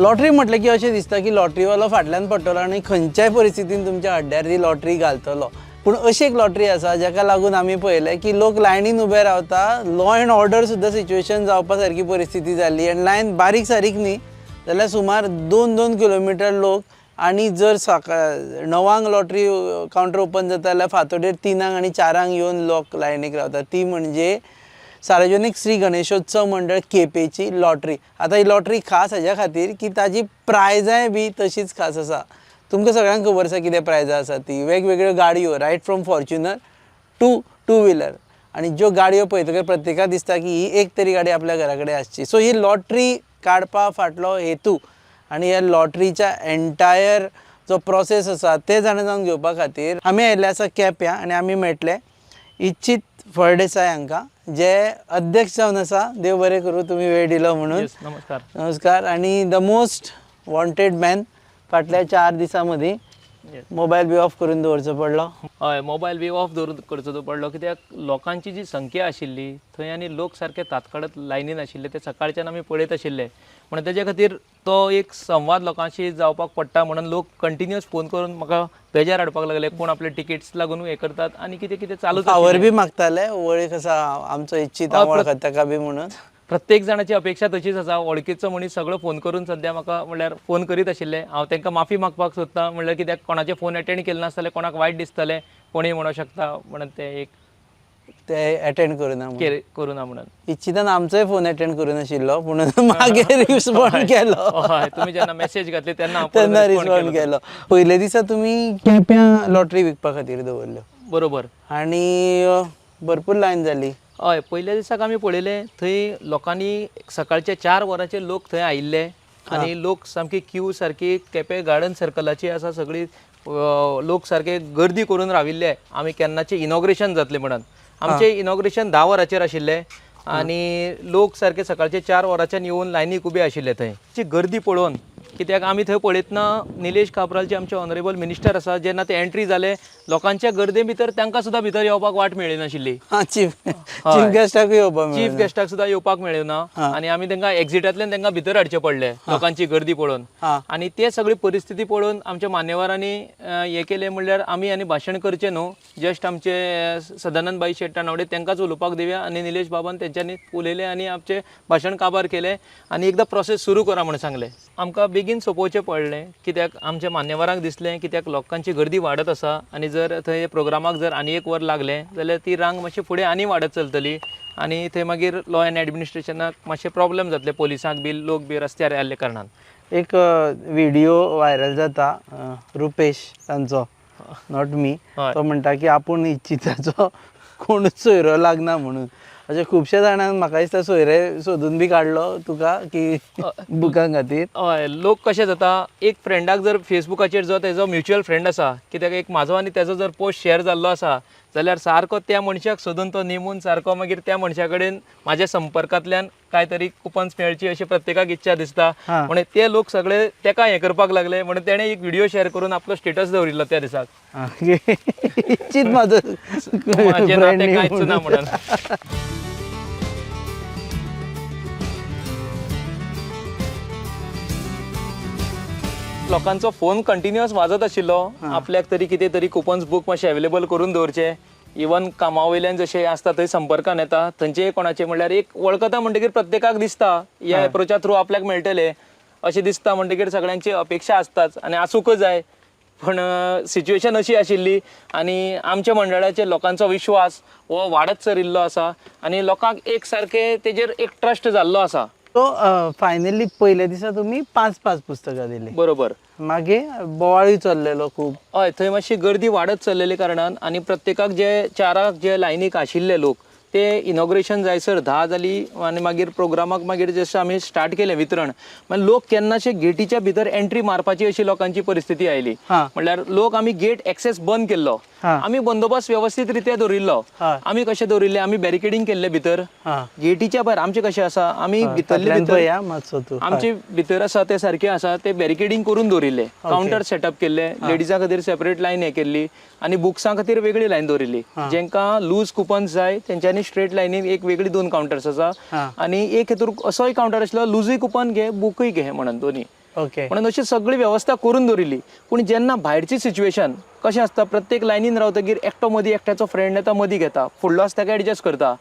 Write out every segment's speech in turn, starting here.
Lottery म्हटलें की अशें दिसता की लॉटरीवालो फाटल्यान पडटलो आनी खंयच्याय परिस्थितीन तुमच्या हड्ड्यार ती लॉटरी घालतलो. पूण अशी एक लॉटरी आसा जाका लागून आमी पळयलें की लोक लायनीन उबे रावता, लॉ एंड ऑर्डर सुद्दां सिच्युएशन जावपा सारकी परिस्थिती जाल्ली. आनी लायन बारीक सारीक न्ही जाल्यार सुमार 2-2 किलोमिटर लोक. आनी जर सकाळ 9 लॉटरी कावंटर ओपन जाता जाल्यार फांतोडेर 3 आनी 4 येवन लोक लायनीक रावतात. ती म्हणजे सार्वजनीक श्री गणेशोत्सव मंडळ केपेची लॉटरी. आतां ही लॉटरी खास हाज्या खातीर की ताजी प्रायजांय बी तशीच खास आसा. तुमकां सगळ्यांक खबर आसा कितें प्रायजां आसा ती. वेगवेगळ्यो गाडयो, right from Fortuner to two wheeler. आनी ज्यो गाडयो पळयतकीर प्रत्येकाक दिसता की ही एक तरी गाडी आपल्या घरा कडेन आसची. सो ही लॉटरी काडपा फाटलो हेतू आनी ह्या लॉटरीच्या एंटायर जो प्रोसेस आसा ते जाणा जावन घेवपा खातीर आमी आयिल्ले आसा केप्यां आनी आमी मेळटले इच्छीत फळदेसाय हांकां, जे अध्यक्ष जावन आसा. देव बरें करूं, तुमी वेळ दिलो म्हणून. नमस्कार. नमस्कार. आनी the most wanted man फाटल्या 4 दिसां मदीं मोबायल बी ऑफ करून दवरचो पडलो. हय, मोबायल बी ऑफ दवरून करचो पडलो कित्याक लोकांची जी संख्या आशिल्ली थंय आनी लोक सारके तात्काळत लायनीन आशिल्ले, ते सकाळच्यान आमी पळयत आशिल्ले. म्हणून तेजे खातीर तो एक संवाद लोकांशी जावपाक पडटा म्हणून लोक कंटिन्युअस फोन करून म्हाका बेजार हाडपाक लागले. कोण आपले टिकेट्स लागून हें करतात आनी कितें कितें चालूच. फावर बी मागताले, वळख आसा आमचो इच्छीत, हांव वळखता ताका बी म्हणून. प्रत्येक जाणाची अपेक्षा तशीच आसा. वळखीचो मनीस सगळो फोन करून सद्या म्हाका म्हणल्यार फोन करीत आशिल्ले. हांव तांकां माफी मागपाक सोदता, म्हणल्यार कित्याक कोणाचे फोन एटेंड केले नासतले, कोणाक वायट दिसतलें, कोणूय म्हणूंक शकता म्हणून ते एक ते एटेंड करुना करुना म्हणून. इच्छितान आमचोय फोन एटेंड करूं नाशिल्लो, पूण मागीर रिस्पॉन्ड केलो. हय, तुमी जेन्ना मेसेज घातली तेन्ना तेन्ना रिस्पॉन्ड केलो. पयले दिसा तुमी केप्यां लॉटरी विकपा खातीर दवरल्यो. बरोबर. आनी भरपूर लायन जाली. हय, पयल्या दिसाक आमी पळयलें थंय लोकांनी सकाळचे 4 वरांचेर लोक थंय आयिल्ले आनी लोक सामकी क्यू सारकी केपें गार्डन सर्कलाची आसा, सगळी लोक सारके गर्दी करून राविल्ले. आमी केन्नाचें इनॉग्रेशन जातलें म्हणून. आमचें इनॉग्रेशन 10 वरांचेर आशिल्लें आनी लोक सारके सकाळचे 4 वरांच्यान येवन लायनीक उबे आशिल्ले. थंय ती गर्दी पळोवन, कित्याक आमी थंय पळयतना निलेश काब्राल जे आमचे ऑनरेबल मिनिस्टर आसा, जेन्ना ते एंट्री जाले लोकांच्या गर्दे भितर तांकां सुद्दां भितर येवपाक वाट मेळ्ळी नाशिल्ली. चीफ गेस्टाक येवपाक, चीफ गेस्टाक सुद्दां येवपाक मेळ्ळें ना आनी आमी तांकां एक्झिटांतल्यान तांकां भितर हाडचें पडलें लोकांची गर्दी पळोवन. आनी ते सगळी परिस्थिती पळोवन आमच्या मान्यवरांनी हें केलें म्हणल्यार आमी आनी भाशण करचें न्हू, जस्ट आमचे सदानंद भाई शेट तानावडे तांकांच उलोवपाक दिवया. आनी निलेश बाबान तेंच्यांनी उलयलें आनी आमचें भाशण काबार केलें आनी एकदां प्रोसेस सुरू करा म्हूण सांगलें. आमकां बेगीन सोंपोवचें पडलें कित्याक आमच्या मान्यवरांक दिसलें कित्याक लोकांची गर्दी वाडत आसा आनी जर थंय प्रोग्रामाक जर आनी 1 वर लागलें जाल्यार ती रांग मातशी फुडें आनी वाडत चलतली आनी थंय मागीर लॉ एंड एडमिनिस्ट्रेशनाक मातशें प्रॉब्लम जातले, पोलिसांक बी लोक बी रस्त्यार आयिल्ले कारणान. एक व्हिडिओ व्हायरल जाता रुपेश तांचो, not me, तो म्हणटा की आपूण इच्छिताचो कोणूच सोयरो लागना म्हणून. अशें खुबशे जाणांक म्हाका दिसता सोयरे सोदून बी काडलो तुका की बुकां खातीर. हय, लोक कशें जाता, एक फ्रेंडाक जर फेसबुकाचेर जो तेजो म्युच्युअल फ्रेंड आसा, कित्याक एक म्हाजो आनी तेजो जर पोस्ट शेअर जाल्लो आसा जाल्यार सारको त्या मनशाक सोदून तो नेमून सारको मागीर त्या मनशा कडेन म्हाज्या संपर्कांतल्यान काय तरी कुपन्स मेळची अशी प्रत्येकाक इच्छा दिसता. म्हणून ते लोक सगळे तेका हें करपाक लागले म्हणून तेणें एक व्हिडिओ शेअर करून आपलो स्टेटस दवरिल्लो त्या दिसाक. इच्छित म्हाजो म्हाजें नातें कांयच ना म्हणून. लोकांचो फोन कंटिन्युअस वाजत आशिल्लो, आपल्याक तरी कितें तरी कुपन्स बूक मातशें अवेलेबल करून दवरचें. इवन कामा वयल्यान जशें आसता थंय संपर्कान येता थंयचे कोणाचे म्हणल्यार एक वळखता म्हणटकीर प्रत्येकाक दिसता ह्या एप्रोचा थ्रू आपल्याक मेळटलें अशें दिसता, म्हणटकीर सगळ्यांची अपेक्षा आसताच आनी आसूंकच जाय. पण सिच्युएशन अशी आशिल्ली आनी आमच्या मंडळाचेर लोकांचो विश्वास हो वाडत चरिल्लो आसा आनी लोकांक एक सारकें तेजेर एक ट्रस्ट जाल्लो आसा. सो फायनली पयल्या दिसा तुमी 5-5 पुस्तकां दिली. बरोबर. मागीर बोवाळूय चल्लेलो खूब. हय, थंय मातशी गर्दी वाडत चल्लेली कारणान आनी प्रत्येकाक जे 4 जे लायनीक आशिल्ले लोक ते इनॉग्रेशन जायसर 10 जाली आनी मागीर प्रोग्रामाक मागीर जशें आमी स्टार्ट केलें वितरण, मागीर लोक केन्नाशे गेटीच्या भितर एंट्री मारपाची अशी लोकांची परिस्थिती आयली. म्हणल्यार लोक आमी गेट एक्सेस बंद केल्लो, आमी बंदोबस्त व्यवस्थीत रित्या दवरिल्लो. आमी कशें दवरिल्लें, आमी बॅरिकेडींग केल्लें भितर गेटीच्या भायर. आमचें कशें आसा, आमी भितरले भितर आमचे भितर आसा ते सारके आसा ते बॅरिकेडींग करून दवरिल्ले, कावंटर सेटअप केल्ले, लेडिजां खातीर सेपरेट लायन हें केल्ली आनी बुक्सां खातीर वेगळी लायन दवरिल्ली. जेंकां लूज कुपन्स जाय तेंच्यांनी स्ट्रेट लायनीन एक वेगळी 2 कावंटर्स आसा आनी एक हेतूर असोय कावंटर आसलो लुजूय कुपन घे बुकूय घे म्हणून दोनी. म्हणून अशी सगळी वेवस्था करून दवरिल्ली. पूण जेन्ना भायरची सिच्युएशन कशें आसता, प्रत्येक लायनीन रावतगीर एकटो मदीं एकट्याचो फ्रेंड येता, मदीं घेता, फुडलो आसता ताका एडजस्ट करता.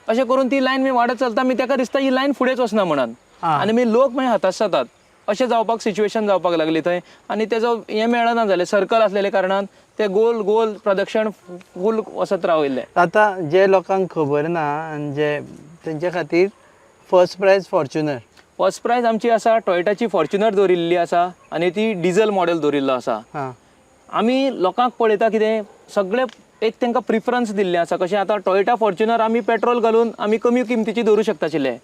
अशें करून ती लायन मागीर वाडत चलता. मागीर ताका दिसता ही लायन फुडेंच वचना म्हणून आनी मागीर लोक मागीर हताश जातात. अशें जावपाक सिच्युएशन जावपाक लागली थंय आनी तेजो हें मेळना जालें. सर्कल आसलेले कारणान ते गोल गोल प्रदक्षण फूल वचत राविल्ले. आतां जे लोकांक खबर ना आनी जे तेंच्या खातीर, first prize Fortuner. First prize आमची आसा टोयोटाची फॉर्च्युनर दवरिल्ली आसा आनी ती डिझल मॉडेल दवरिल्लो आसा. आमी लोकांक पळयता कितें सगळे एक तांकां प्रिफरन्स दिल्लें आसा. कशें आतां टोयोटा फॉर्च्युनर आमी पेट्रोल घालून आमी कमी किमतीची दवरूं शकता आशिल्ले,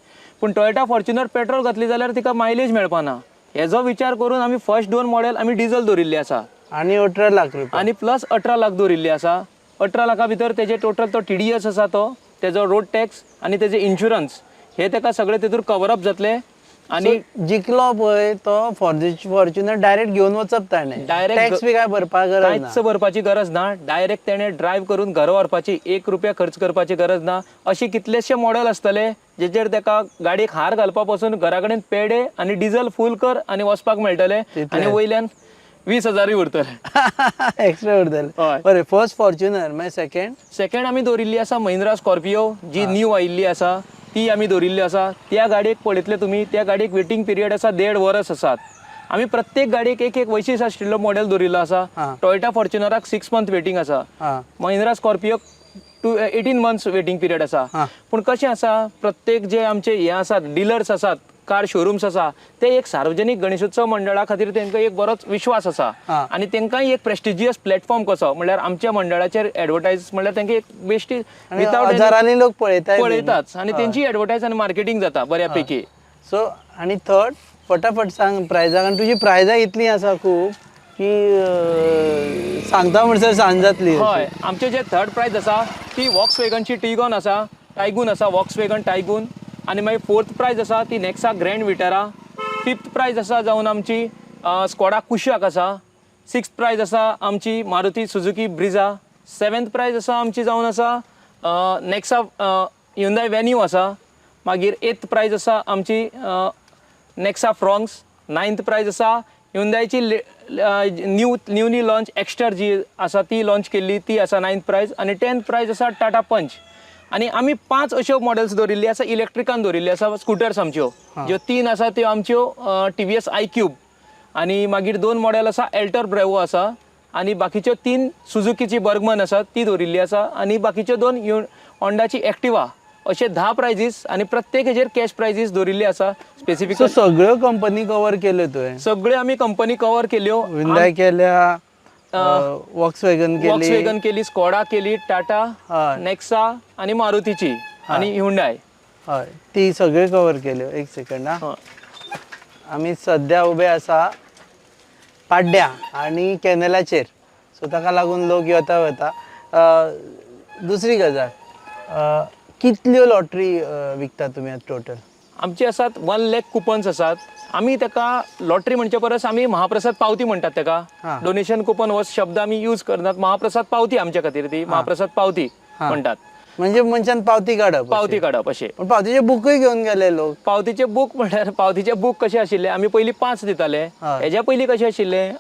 पूण टोयोटा फॉर्च्युनर पेट्रोल घातली जाल्यार तिका मायलेज मेळपाना. हेजो विचार करून आमी फर्स्ट दोन मॉडेल आमी डिझल दवरिल्ली आसा. आनी 18 लाख रुपया. आनी प्लस 18 लाख दवरिल्ली आसा. 18 लाखा भितर तेजे टोटल तो टीडीएस आसा, तो तेजो रोड टॅक्स आनी तेजे इन्शुरन्स हे तेका सगळे तेतूर कवर अप जातले आनी जिखलो पळय तो फॉर्च्युनर डायरेक्ट घेवन वचप ताणें? Direct. Tax बी काय भरपाक गरज ना? कांयच भरपाची गरज ना. डायरेक्ट तेणें ड्रायव्ह करून घरा व्हरपाची, 1 रुपया खर्च करपाची गरज ना. अशी कितलेशे मॉडेल आसतले जेचेर तेका गाडयेक हार घालपा पासून घरा कडेन पेडे आनी डिझल फूल कर आनी वचपाक मेळटले. तितलें. आनी वयल्यान 20 हजारूय उरतले. एक्स्ट्रा उरतले. हय. बरें, फर्स्ट फॉर्च्युनर, मागीर सेकंड? सेकंड आमी दवरिल्ली आसा महिंद्रा स्कॉर्पियो, जी न्यू आयिल्ली आसा ती आमी दवरिल्ली आसा. त्या गाडयेक पळयतले तुमी, त्या गाडयेक वेटींग पिरियड आसा देड वरस आसात. आमी प्रत्येक गाडयेक एक एक वैशिश्ट आशिल्लो मॉडेल दवरिल्लो आसा. टोयोटा फॉर्च्युनराक 6 मंथ वेटींग आसा. महिंद्रा स्कॉर्पियोक 2 18 मंथ्स वेटींग पिरियड आसा. पूण कशें आसा, प्रत्येक जे आमचे हे आसात, डिलर्स आसात, कार शोरुम्स आसा, ते एक सार्वजनीक गणेशोत्सव मंडळा खातीर तांकां एक बरोच विश्वास आसा आनी तांकांय एक प्रेस्टिजियस प्लॅटफॉर्म कसो म्हणल्यार आमच्या मंडळाचेर एडवर्टायज म्हणल्यार तांकां एक बेश्टी आनी विथआउट हजारांनी लोक पळयताय बीन. पळयताच आनी तेंची एडवर्टायज आनी मार्केटींग जाता बऱ्यापैकी. सो आनी थर्ड फटाफट सांग प्रायजां, कारण तुजी प्रायजां इतलीं आसा खूब की सांगता म्हणसर सांज जातली. हय, आमचे जे थर्ड प्रायज आसा ती वॉक्स वेगनची टिगॉन आसा, टायगून आसा, वॉक्स वेगन टायगून. आनी मागीर फोर्थ प्रायज आसा ती Nexa grand Vitara. Fifth prize आसा जावन आमची स्कॉडा कुशाक आसा. सिक्स्थ प्रायज आसा आमची Maruti Suzuki Brezza. Seventh prize आसा आमची जावन आसा नेक्सा युंदाय वेन्यू आसा. मागीर एथ प्रायज आसा आमची नेक्सा फ्रॉन्क्स. नायन्थ प्रायज आसा युंदायची न्यूली लॉन्च एक्स्टर जी आसा, ती लॉन्च केल्ली ती आसा नायन्थ प्रायज. आनी टेन्थ प्रायज आसा टाटा पंच. आनी आमी पांच अश्यो मॉडेल्स दवरिल्ली आसा, इलेक्ट्रिकान दवरिल्ली आसा स्कुटर्स आमच्यो. ज्यो तीन आसा त्यो आमच्यो टीव्हीएस आय क्यूब आनी मागीर दोन मॉडेल आसा एल्टर ब्रेवो आसा आनी बाकीच्यो तीन सुझुकीची बर्गमन आसा ती दवरिल्ली आसा आनी बाकीच्यो दोन होंडाची एक्टिवा. अशे 10 प्रायजीस आनी प्रत्येक हेजेर कॅश प्रायजीस दवरिल्ली आसा स्पेसिफीक. सो सगळ्यो कंपनी कवर केल्यो तुवें? सगळे आमी कंपनी कवर केल्यो. हुंदाय केल्या, वॉक्स वॅगन केली. वॉक्सवेगन केली, स्कॉडा केली, टाटा, नेक्सा आनी मारुतीची आनी हुंडाय. हय, ती सगळ्यो कवर केल्यो. एक सेकंड हा. आमी सध्या उबे आसा पाड्ड्या आनी कॅनलाचेर. सो ताका लागून लोक येता वता. दुसरी गजाल, कितल्यो लॉटरी विकता तुमी आतां टोटल? आमचे आसात 1 लॅक कुपन्स आसात. आमी ताका लॉटरी म्हणचे परस आमी महाप्रसाद पावती म्हणटात ताका. डोनेशन कुपन हो शब्द आमी यूज करनात. महाप्रसाद पावती आमच्या खातीर ती महाप्रसाद पावती म्हणटात. म्हणजे मनशान पावती काडप. पावती काडप अशें. पण पावतीचे बुकूय घेवन गेले लोक. पावतीचे बूक म्हणल्यार पावतीचे बूक कशे आशिल्ले, आमी पयलीं पांच दिताले. हेज्या पयलीं कशें आशिल्लें,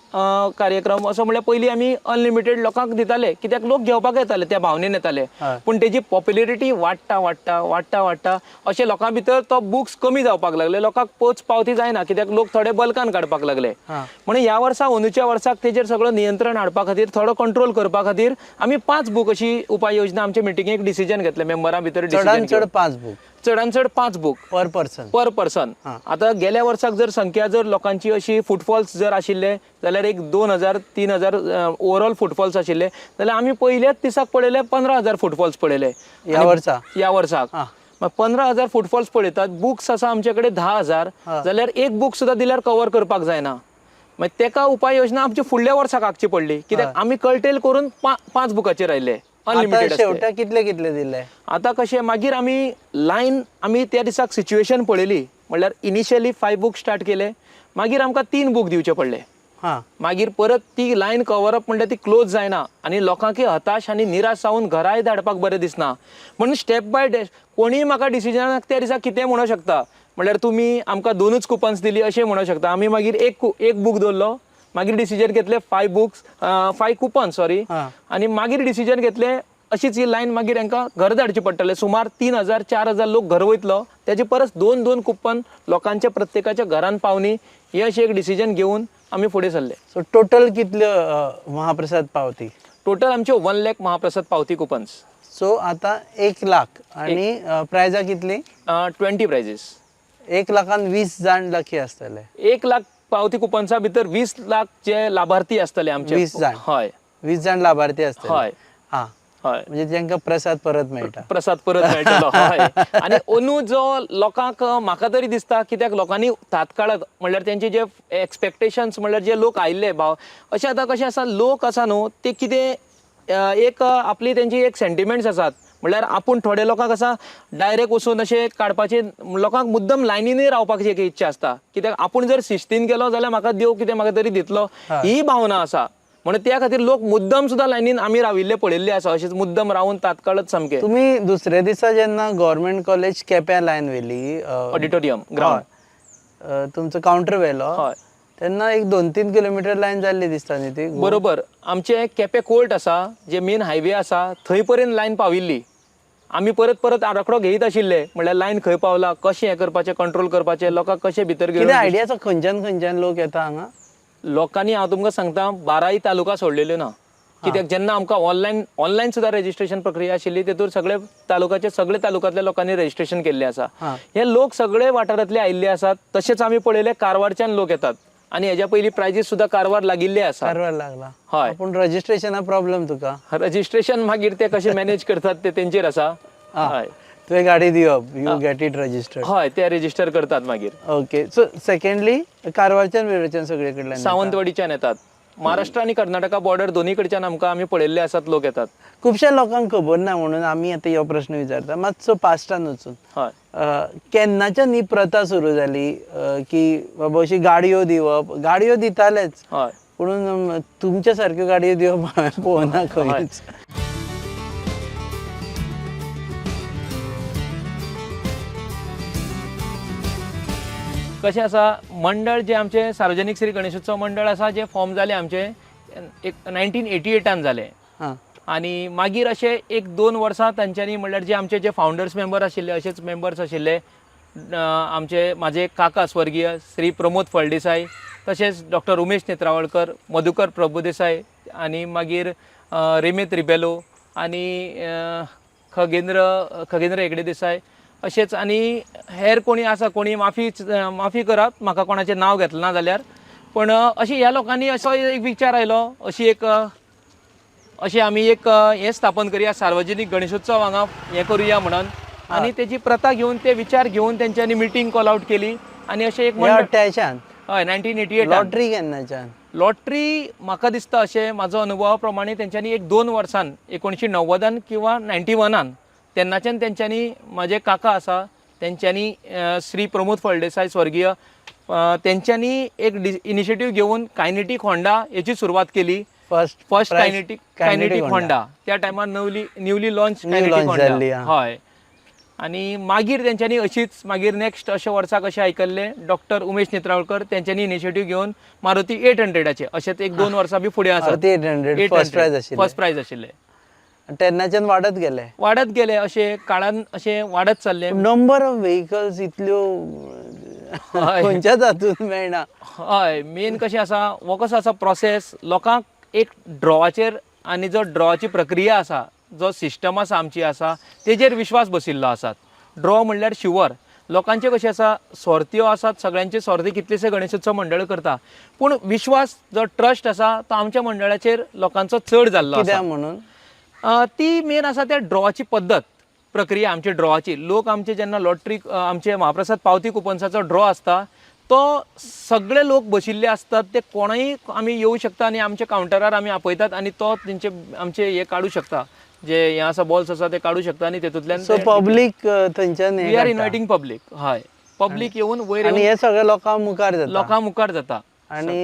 कार्यक्रम असो म्हणल्यार पयलीं आमी अनलिमिटेड लोकांक दिताले, कित्याक लोक घेवपाक येताले, त्या भावनेन येताले. पूण तेजी पॉप्युलरिटी वाडटा वाडटा वाडटा वाडटा अशें लोकां भितर तो बुक्स कमी जावपाक लागले. लोकांक पोच पावती जायना, कित्याक लोक थोडे बल्कान काडपाक लागले. म्हणून ह्या वर्सा अंदूच्या वर्साक तेजेर सगळो नियंत्रण हाडपा खातीर, थोडो कंट्रोल करपा खातीर आमी पांच बूक अशी उपाय योजना आमच्या मिटिंगेक डिसिजन घेतलें मेंबरां भितर चडान decision चड घेवन. पांच बूक? चडान चड पांच बूक. पर पर्सन? पर पर्सन. आता गेल्या वर्साक जर संख्या जर लोकांची अशी फुटफॉल्स जर आशिल्ले जाल्यार एक 2000 3000 ओवरऑल फुटफॉल्स आशिल्ले, जाल्यार आमी पयल्याच दिसाक पळयले 15,000 फुटफॉल्स पळयले. ह्या वर्सा? ह्या वर्साक. मागीर 15,000 फुटफॉल्स पळयतात, बुक्स आसा आमचे कडेन 10,000, जाल्यार एक बूक सुद्दां दिल्यार कवर करपाक जायना. मागीर तेका उपाय योजना आमची फुडल्या वर्साक आखची पडली, कित्याक आमी कल्टेल करून पांच बुकाचेर आयले. आता अनलिमिटेड. शेवटाक कितले कितले दिले? आता कशें, मागीर आमी लायन आमी त्या दिसाक सिच्युएशन पळयली म्हणल्यार इनिशियली फायव बूक स्टार्ट केले, मागीर आमकां तीन बूक दिवचे पडले. मागीर परत ती लायन कवर अप म्हणल्यार ती क्लोज जायना आनी लोकांकय हताश आनी निराश जावन घराय धाडपाक बरें दिसना. म्हणून स्टेप बाय डॅश कोणीय म्हाका डिसिजनाक त्या दिसा कितेंय म्हणूंक शकता. म्हणल्यार तुमी आमकां दोनूच कुपन्स दिली अशें म्हणूंक शकता. आमी मागीर एक बूक दवरलो, मागीर डिसिजन घेतले 5 बुक्स, 5 कुपन सॉरी, आनी मागीर डिसिजन घेतले अशीच ही लायन मागीर हांकां घर धाडची पडटले. सुमार 3000 4000 लोक घर वयतलो, तेजे परस 2-2 कुपन लोकांच्या प्रत्येकाच्या घरान पावनी हे अशें एक डिसिजन घेवन आमी फुडें सरले. सो टोटल कितल्यो महाप्रसाद पावती? टोटल आमच्यो 1 लाख महाप्रसाद पावती कुपन्स. सो आता 1 लाख आणि प्रायजा कितली? 20 प्रायजीस. 1 लाखान 20 जाण लकी आसतले. 1 लाख पावती कुपन्सा भितर 20 लाख जे लाभार्थी आसतले आमचे. 20 जाण. हय. 20 जाण लाभार्थी आसतले. हय. हा, हय, म्हणजे तांकां प्रसाद परत मेळटा. प्रसाद परत मेळटलो. हय, आनी अंदू जो लोकांक म्हाका तरी दिसता कित्याक लोकांनी तात्काळात म्हणल्यार तेंचे जे एक्सपेक्टेशन्स म्हणल्यार जे लोक आयिल्ले भाव अशें आतां कशें आसा, लोक आसा न्हू ते कितें एक आपली तेंची एक सेंटिमेंट्स आसात, म्हणल्यार आपूण थोडे लोकांक आसा डायरेक्ट वचून अशें काडपाचे, लोकांक मुद्दम लायनीनय रावपाची एक इच्छा आसता, कित्याक आपूण जर शिस्तीन गेलो जाल्यार म्हाका देव कितें म्हाका तरी दितलो ही भावना आसा. म्हणून त्या खातीर लोक मुद्दम सुद्दां लायनीन आमी राविल्ले पळयल्ले आसा, अशेंच मुद्दम रावन तात्काळच सामकें. तुमी दुसऱ्या दिसा जेन्ना गव्हर्मेंट कॉलेज केप्यां लायन व्हेली, ऑडिटोरियम ग्रावंड, तुमचो कावंटर व्हेलो, हय, तेन्ना एक 2-3 किलोमिटर लायन जाल्ली दिसता न्ही ती? बरोबर, आमचे केपें कोर्ट आसा जे मेन हायवे आसा थंय पर्यंत लायन पाविल्ली. आमी परत परत आराखडो घेयत आशिल्ले, म्हणल्यार लायन खंय पावला, कशें हें करपाचें, कंट्रोल करपाचें, लोकांक कशें भितर कितें घेवन. आयडिया आसा खंयच्यान खंयच्यान लोक येता हांगा? लोकांनी हांव तुमकां सांगता 12 तालुका सोडलेल्यो ना, कित्याक जेन्ना आमकां ऑनलायन सुद्दां रजिस्ट्रेशन प्रक्रिया आशिल्ली तेतूर सगळे तालुकाचे सगळे तालुकांतल्या लोकांनी रजिस्ट्रेशन केल्लें आसा. हे लोक सगळे वाठारांतले आयिल्ले आसात. तशेंच आमी पळयले कारवारच्यान लोक येतात आनी हेज्या पयलीं प्रायजीस सुद्दां कारवार लागिल्ले आसा. कारवार लागला. हय. पूण रजिस्ट्रेशना प्रॉब्लेम तुका? रजिस्ट्रेशन मागीर ते कशें मॅनेज करतात ते तेंचेर आसा. हय, तुवें गाडी दिवप, you get it registered. हय, ते रजिस्टर करतात मागीर. ओके, सो सेकंडली कारवारच्यान बिरवारच्यान सगळे कडल्यान? सावंतवाडीच्यान येतात, महाराष्ट्र आनी कर्नाटका बॉर्डर दोन्ही कडच्यान आमकां आमी पळयल्ले आसात लोक येतात. खुबश्या लोकांक खबर ना म्हणून आमी आतां हो प्रश्न विचारता, मातसो पास्टान वचून. हय, केन्नाच्यान ही प्रथा सुरू जाली की बाबा अशी गाडयो दिवप? गाडयो दितालेच, हय, पूण तुमच्या सारक्यो गाडयो दिवप हांवें पळोवना खंयच. कशें आसा, मंडळ जे आमचें सार्वजनीक श्री गणेशोत्सव मंडळ आसा जे फॉर्म जालें आमचें एक 1988 जालें. आनी मागीर अशें 1-2 वर्सां तांच्यांनी म्हणल्यार जे आमचे जे फावंडर्स मेंबर आशिल्ले अशेच मेंबर्स आशिल्ले, आमचे म्हाजे काका स्वर्गीय श्री प्रमोद फळदेसाय, तशेंच डॉक्टर उमेश नेत्रावळकर, मधुकर प्रभुदेसाय आनी मागीर रेमेत रिबेलो आनी खगेंद्र हेगडे देसाय, अशेंच आनी हेर कोणी आसा कोणी माफी माफी करात म्हाका कोणाचें नांव घेतलें ना जाल्यार, पूण अशें ह्या लोकांनी असो एक विचार आयलो, अशी एक अशें आमी एक हें स्थापन करुया, सार्वजनीक गणेशोत्सव हांगा हें करुया म्हणून, आनी तेजी प्रथा घेवन ते विचार घेवन तेंच्यांनी मिटींग कॉल आवट केली आनी अशें एक मंडळ. 28 हय, 1988. लॉटरी केन्नाच्यान? लॉटरी म्हाका दिसता अशें म्हाजो अनुभवा प्रमाणे तेंच्यांनी 1-2 वर्सान 1990 किंवा 91 तेन्नाच्यान तेंच्यांनी, म्हाजे काका आसा तेंच्यांनी श्री प्रमोद फळदेसाय स्वर्गीय, तेंच्यांनी एक इनिशिएटीव घेवन कायनेटीक होंडा हेची सुरवात केली. फर्स्ट फर्स्ट कायनेटीक होंडा त्या टायमार newly launch Kinetic launch Honda. जाल्ली, हा. हय, आनी मागीर तेंच्यांनी अशीच मागीर नेक्स्ट अशें वर्साक अशें आयकल्लें डॉक्टर उमेश नेत्रावळकर तेंच्यांनी इनिशिएटीव घेवन मारुती 800 अशेंच 1-2 वर्सां बी फुडें आसा. मारुती 800 फर्स्ट प्रायज आशिल्लें. फर्स्ट प्रायज आशिल्लें. तेन्नाच्यान वाडत गेले? वाडत गेले, अशें काळान अशें वाडत चल्लें. नंबर ऑफ व्हेकल्स इतल्यो खंयच्याच हातून मेळना. हय, मेन कशें आसा, हो कसो आसा प्रोसेस, लोकांक एक ड्रॉवाचेर आनी जो ड्रॉवाची प्रक्रिया आसा, जो सिस्टम आसा आमची आसा तेजेर विश्वास बशिल्लो आसा. ड्रॉ म्हणल्यार शुवर लोकांचे कशें आसा, सोर्त्यो आसात सगळ्यांचे, सोर्ती कितलेशे गणेशोत्सव मंडळ करता, पूण विश्वास जो ट्रस्ट आसा तो आमच्या मंडळाचेर लोकांचो चड जाल्लो आसा. कित्याक म्हणून? ती मेन आसा त्या ड्रॉवाची पद्दत प्रक्रिया आमची ड्रॉवाची. लोक आमचे जेन्ना लॉटरी आमचे महाप्रसाद पावती कुपन्साचो ड्रॉ आसता तो सगळे लोक बशिल्ले आसतात, ते कोणूय आमी येवं शकता आनी आमच्या कावंटरार आमी आपयतात आनी तो तेंचे आमचे हे काडूं शकता, जे हे आसा बॉल्स आसा ते काडूं शकता आनी तेतूंतल्यान सो पब्लीक थंयच्यान we are inviting public. हय, पब्लीक येवन वयर आनी हे सगळे लोकां मुखार जाता, लोकां मुखार जाता आनी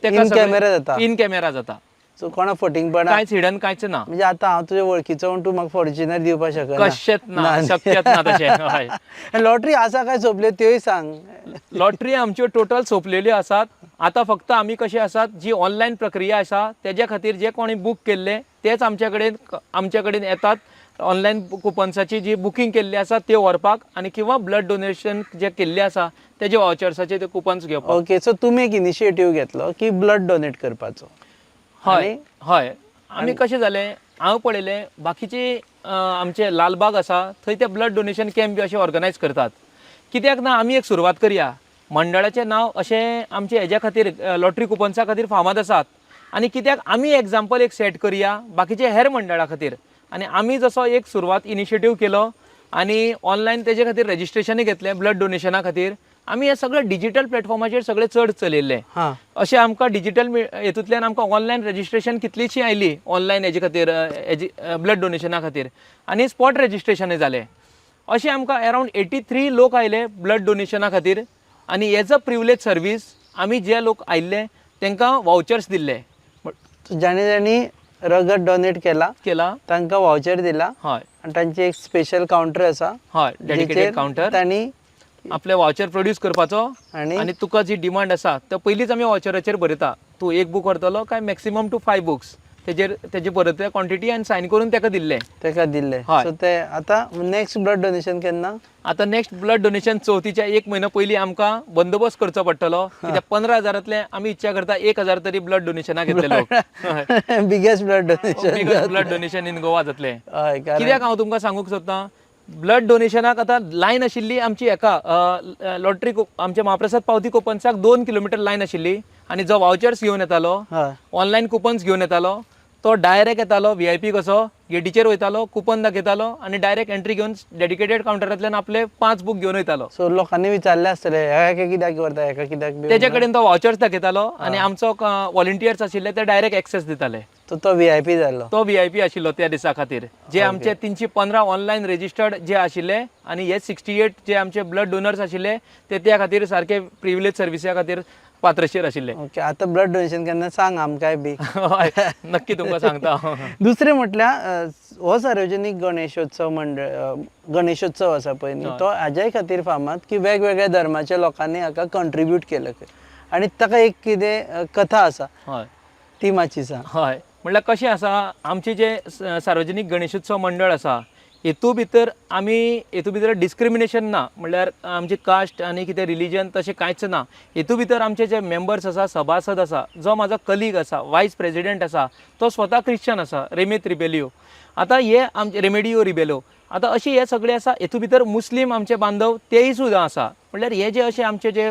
इन कॅमेरा जाता, इन कॅमेरा जाता. सो कोणा फटींगपणा कांयच हिडन कांयच ना. म्हणजे आतां हांव तुजे वळखीचो म्हूण तूं म्हाका फॉर्च्युनर दिवपाक शकना. कशेंच ना, शक्यच ना तशें. हय. लॉटरी आसा काय सोंपल्यो त्योय सांग. लॉटरी आमच्यो टोटल सोंपलेल्यो आसात. आतां फक्त आमी कशें आसात, जी ऑनलायन प्रक्रिया आसा तेज्या खातीर जे कोणी बूक केल्ले तेच आमच्या कडेन येतात ऑनलायन कुपन्साची जी बुकींग केल्ली आसा ते व्हरपाक आनी किंवा ब्लड डोनेशन जे केल्ले आसा तेजे वावचर्साचे ते कुपन्स घेवपाक. ओके, सो तुमी एक इनिशिएटीव घेतलो की ब्लड डोनेट करपाचो. हय हय, आमी कशें जालें, हांव पळयलें बाकीचे आमचे लालबाग आसा थंय ते ब्लड डोनेशन कॅम्प बी अशे ऑर्गनायज करतात. कित्याक ना आमी एक सुरवात करया. मंडळाचें नांव अशें आमचे हेज्या खातीर लॉटरी कुपन्सा खातीर फामाद आसात आनी कित्याक आमी एग्जाम्पल एक सेट करया बाकीचे हेर मंडळा खातीर. आनी आमी जसो एक सुरवात इनिशिएटीव केलो आनी ऑनलायन तेजे खातीर रजिस्ट्रेशनय घेतलें ब्लड डोनेशना खातीर. आमी हे सगळे डिजीटल प्लॅटफॉर्माचेर सगळे चड चलयल्ले. अशें आमकां डिजीटल हेतूंतल्यान आमकां ऑनलायन रजिस्ट्रेशन कितलीशी आयली ऑनलायन हेजे खातीर, हेजी ब्लड डोनेशना खातीर, आनी स्पॉट रजिस्ट्रेशनय जालें. अशें आमकां अरावंड 83 लोक आयले ब्लड डोनेशना खातीर. आनी एज अ प्रिवलेज सर्वीस आमी जे लोक आयिल्ले तांकां वावचर्स दिल्ले. जाणी जाणी रगत डोनेट केला केला तांकां वावचर दिला. आनी तांचे एक स्पेशल कावंटर आसा. हय, डेडिकेटेड कावंटर. तांणी आपले वावचर प्रोड्यूस करपाचो आनी आनी तुका जी डिमांड आसा तो पयलींच आमी वावचराचेर बरयता. तूं एक बूक व्हरतलो काय मॅक्सिमम टू 5 बुक्स, तेजेर तेजे बरयता क्वॉन्टिटी आनी सायन करून ताका दिल्लें. ताका दिल्ले. हय. सो ते आतां नेक्स्ट ब्लड डोनेशन केन्ना? आतां नेक्स्ट ब्लड डोनेशन चवथीच्या एक म्हयनो पयलीं आमकां बंदोबस्त करचो पडटलो, कित्याक 15,000तले आमी इच्छा करता 1,000 तरी ब्लड डोनेशनाक घेतले लोक. Biggest blood donation. Biggest blood donation in Goa जातलें. हय, कारण कित्याक हांव तुमकां सांगूंक सोदतां, ब्लड डोनेशनाक आतां लायन आशिल्ली आमची हेका लॉटरी, आमच्या महाप्रसाद पावती कुपन्साक 2 किलोमिटर लायन आशिल्ली. आनी जो वावचर्स घेवन येतालो, ऑनलायन कुपन्स घेवन येतालो, तो डायरेक्ट येतालो व्हीआयपी कसो गेटीचेर वयतालो, कुपन दाखयतालो आनी डायरेक्ट एंट्री घेवन डेडिकेटेड कावंटरांतल्यान आपले 5 बूक घेवन वयतालो. सो लोकांनी विचारलें आसतलें हेका कित्याक व्हरता, हेका कित्याक बी. तेजे कडेन तो वावचर्स दाखयतालो आनी आमचो वॉलंटियर्स आशिल्ले ते डायरेक्ट एक्सेस दिताले. तो व्हीआयपी जाल्लो. तो व्हीआयपी आशिल्लो त्या दिसा खातीर. जे आमचे 315 ऑनलायन रजिस्टर्ड जे आशिल्ले आनी हे 68 जे आमचे ब्लड डोनर्स आशिल्ले ते त्या खातीर सारके प्रिविलेज सर्विसा खातीर पात्रशीर आशिल्ले. ओके, आतां ब्लड डोनेशन केन्ना सांग आमकांय बी. हय, नक्की तुमकां सांगता. दुसरें म्हटल्यार हो सार्वजनीक गणेशोत्सव मंडळ, गणेशोत्सव आसा पळय न्ही, तो हाज्याय खातीर फामाद की वेगवेगळ्या धर्माच्या लोकांनी हाका कंट्रिब्यूट केलें खंय आनी ताका एक कितें कथा आसा, ती मातशी सांग. हय, म्हणल्यार कशें आसा, आमचें जें सार्वजनीक गणेशोत्सव मंडळ आसा हेतू भितर आमी हेतू भितर डिस्क्रिमिनेशन ना, म्हणल्यार आमची कास्ट आनी कितें रिलीजन तशें कांयच ना. हेतू भितर आमचे जे मेंबर्स आसा, सभासद आसा, जो म्हाजो कलीग आसा, वायस प्रेजिडेंट आसा, तो स्वता क्रिश्चन आसा, रेमेत रिबेलियो. आतां हे आमचे रेमेडियो रिबेलो, आतां अशे हे सगळे आसा. हेतू भितर मुस्लीम आमचे बांधव तेय सुद्दां आसा. म्हणल्यार हे जे अशे आमचे जे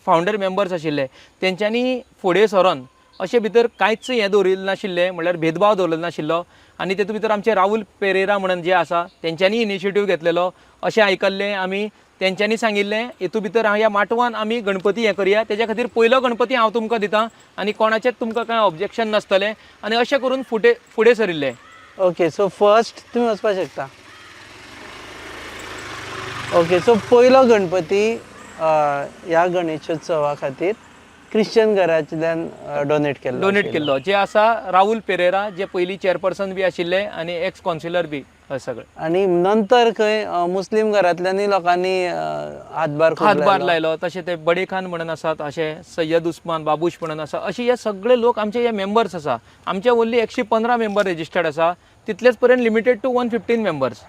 फावंडर मेंबर्स आशिल्ले तेंच्यांनी फुडें सरोन अशें भितर कांयच हें दवरिल्लें नाशिल्लें, म्हणल्यार भेदभाव दवरलेलो नाशिल्लो. आनी तेतूंत भितर आमचे राहुल पेरेरा म्हणून जे आसा तेंच्यांनी इनिशिएटीव घेतलेलो अशें आयकल्लें आमी. तेंच्यांनी सांगिल्लें हेतू भितर ह्या माटवान आमी गणपती हें करया, तेज्या खातीर पयलो गणपती हांव तुमकां दिता आनी कोणाचेंच तुमकां कांय ऑब्जेक्शन नासतलें. आनी अशें करून फुडें फुडें सरिल्लें. ओके, सो फर्स्ट तुमी वचपाक शकता. ओके, सो पयलो गणपती ह्या गणेशोत्सवा खातीर क्रिश्चन घरांतल्यान डोनेट केल्लो. डोनेट केल्लो जे आसा राहुल पेरेरा, जे पयलीं चेअरपर्सन बी आशिल्ले आनी एक्स कॉन्सिलर बी, हय सगळे. आनी नंतर खंय मुस्लीम घरांतल्यानूय लोकांनी हातभार खूब हातभार लायलो. लायलो. तशें ते बडे खान म्हणून आसात, अशें सय्यद उस्मान बाबूश म्हणून आसा, अशे हे सगळे लोक आमचे हे मेंबर्स आसा. आमचे ओन्ली 115 मेंबर रजिस्टर्ड आसा, तितलेच पर्यंत लिमिटेड टू 115 मेंबर्स.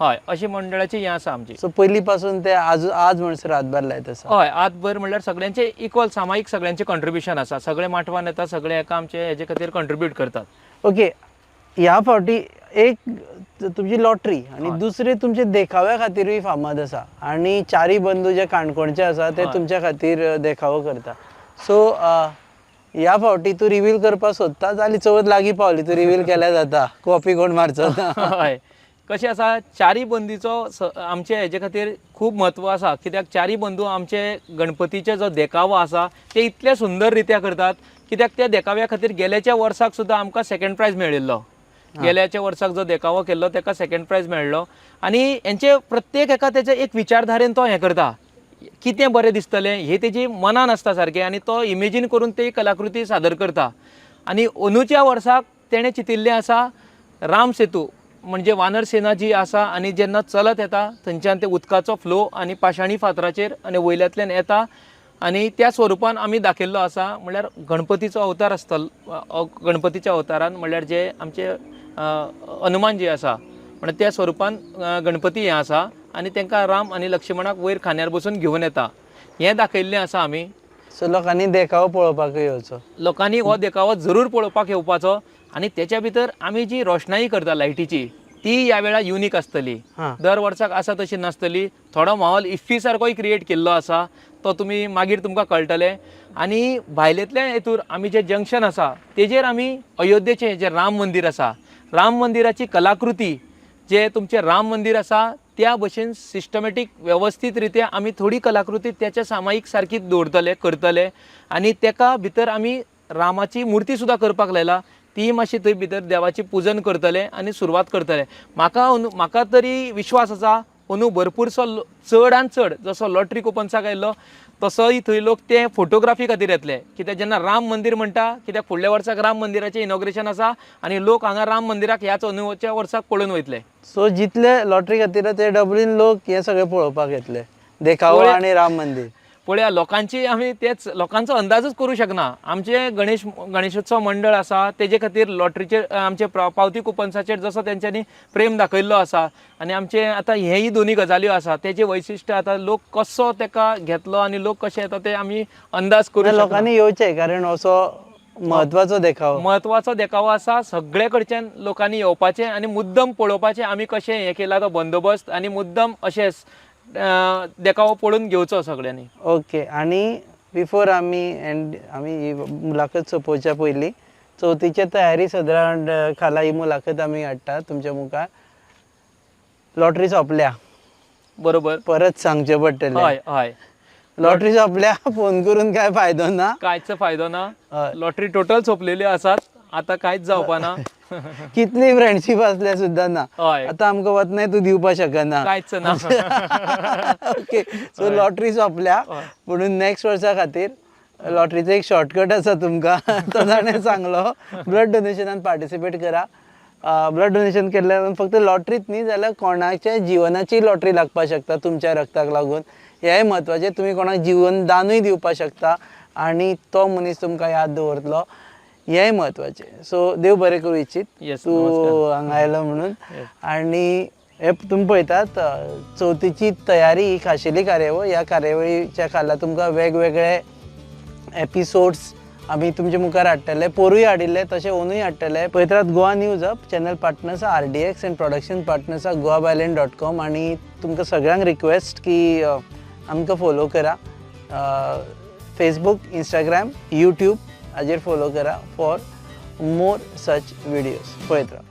हय, अशें मंडळाची हें आसा आमची. सो पयलीं पासून ते आज आज म्हणसर हातभार लायत आसा. हय, आजभर म्हणल्यार सगळ्यांचे इक्वल सामायीक सगळ्यांचे कंट्रिब्युशन आसा. सगळे माटवान येता, सगळे एका आमचे हेजे खातीर कंट्रिब्यूट करतात. ओके, ह्या फावटी एक तुमची लॉटरी आनी दुसरी तुमचे देखाव्या खातीरूय फामाद आसा आनी चारी बंधू जे काणकोणचे आसा ते तुमच्या खातीर देखावो करता. सो ह्या फावटी तूं रिवील करपाक सोदता जाल्यार चवथ लागीं पावली, तूं रिवील केल्यार जाता, कॉपी कोण मारचो ना. हय, कशें आसा, चारी बंदीचो आमचे हेजे खातीर खूब म्हत्व आसा, कित्याक चारी बंधू आमचे गणपतीचे जो देखावो आसा ते इतले सुंदर रित्या करतात, कित्याक त्या देखाव्या खातीर गेल्याच्या वर्साक सुद्दां आमकां सेकंड प्रायज मेळिल्लो. गेल्याच्या वर्साक जो देखावो केल्लो ताका सेकंड प्रायज मेळ्ळो. आनी हेंचे प्रत्येक एका तेजे एक विचारधारेन तो हें करता, कितें बरें दिसतलें हे तेजी मनान आसता सारकें, आनी तो इमेजीन करून ते कलाकृती सादर करता. आनी अंदूच्या वर्साक तेणें चिंतिल्लें आसा राम सेतू म्हणजे वानर सेना जी आसा आनी जेन्ना चलत येता थंयच्यान ते उदकाचो फ्लो आनी पाशाणी फातराचेर आनी वयल्यांतल्यान येता आनी त्या स्वरुपान आमी दाखयल्लो आसा. म्हणल्यार गणपतीचो अवतार आसतलो, गणपतीच्या अवतारान म्हणल्यार जे आमचे हनुमान जे आसा म्हणल्यार त्या स्वरुपान गणपती हे आसा आनी तांकां राम आनी लक्ष्मणाक वयर खांद्यार बसून घेवन येता हें दाखयल्लें आसा आमी. सो लोकांनी देखावो पळोवपाक येवचो. लोकांनी हो देखावो जरूर पळोवपाक येवपाचो आनी तेच्या भितर आमी जी रोशणाई करता लायटीची ती ह्या वेळार युनीक आसतली. दर वर्साक आसा तशी नासतली. थोडो माहोल इफ्फी सारकोय क्रिएट केल्लो आसा, तो तुमी मागीर तुमकां कळटलें. आनी भायलेंतल्या हेतूर आमी जें जंक्शन आसा तेजेर आमी अयोध्येचें जें राम मंदीर आसा, राम मंदिराची कलाकृती जें तुमचें राम मंदीर आसा त्या भशेन सिस्टमॅटीक वेवस्थीत रित्या आमी थोडी कलाकृती त्याच्या सामायीक सारकी दवरतले करतले आनी तेका भितर आमी रामाची मुर्ती सुद्दां करपाक लायला, ती मातशी थंय भितर देवाची पुजन करतले आनी सुरवात करतले. म्हाका तरी विश्वास आसा अंदू भरपूरसो चडान चड जसो लॉटरी कुपन्साक आयिल्लो तसोय थंय लोक ते फोटोग्राफी खातीर येतले, कित्याक जेन्ना राम मंदीर म्हणटा, कित्याक फुडल्या वर्साक राम मंदिराचें इनॉग्रेशन आसा आनी लोक हांगा राम मंदिराक ह्याच अंदूच्या वर्साक पळोवन वयतले. सो जितले लॉटरी खातीर ते डबलीन लोक हे सगळे पळोवपाक येतले, देखावो आनी राम मंदीर. पळया लोकांची आमी तेच लोकांचो अंदाजूच करूं शकना. आमचे गणेशोत्सव मंडळ आसा तेजे खातीर लॉटरीचेर आमचे पावती कुपन्साचेर जसो तेंच्यांनी प्रेम दाखयल्लो आसा आनी आमचे आतां हेय दोनी गजाल्यो आसा तेजें वैशिश्ट्य आतां लोक कसो तेका घेतलो आनी लोक कशे येता ते आमी अंदाज करूं शकना. लोकांनी येवचें कारण असो म्हत्वाचो देखावो, म्हत्वाचो देखावो आसा. सगळे कडच्यान लोकांनी येवपाचें आनी मुद्दम पळोवपाचें आमी कशें हें केलां तो बंदोबस्त आनी मुद्दम अशें देखावो पळोवन घेवचो सगळ्यांनी. ओके, आनी बिफोर आमी एंड आमी ही मुलाखत सोंपोवच्या पयलीं चवथीचे तयारी सदरान खाला ही मुलाखत आमी हाडटा तुमच्या मुखार. लॉटरी सोंपल्या, बरोबर, परत सांगचें पडटलें. हय हय, लॉटरी सोंपल्या, फोन करून काय फायदो ना, कांयच फायदो ना. लॉटरी टोटल सोंपलेली आसात, आतां कांयच जावपाना. कितली फ्रेंडशीप आसल्यार सुद्दां ना, आतां आमकां वतनाय तूं दिवपाक शकना, कांयच ना. ओके, सो लॉटरी सोंपल्या म्हणून नेक्स्ट वर्सा खातीर लॉटरीचो एक शॉर्टकट आसा तुमकां, तो ताणें सांगलो. ब्लड डोनेशनान पार्टिसिपेट करा. ब्लड डोनेशन केल्ल्यान फक्त लॉटरीत न्ही जाल्यार कोणाच्या जिवनाची लॉटरी लागपाक शकता तुमच्या रक्ताक लागून, हेंय म्हत्वाचें. तुमी कोणाक जिवन दानूय दिवपाक शकता आनी तो मनीस तुमकां याद दवरतलो, हेंय म्हत्वाचें. सो देव बरें करूं इच्छीत तूं हांगा आयलो म्हणून. आनी हे तुमी पळयतात चवथीची तयारी ही खाशेली कार्यावळ, ह्या कार्यावळीच्या खाला तुमकां वेगवेगळे एपिसोड्स आमी तुमचे मुखार हाडटले, पोरूय हाडिल्ले तशें ओनूय हाडटले. पळयत रात Goa news up. Channel partners RDX and production partners goabyline.com. आनी तुमकां सगळ्यांक रिक्वेस्ट की आमकां फोलो करा, फेसबूक, इंस्टाग्राम, यूट्यूब हाजेर फोलो करा फॉर मोर सच विडियोज. पळयत राव.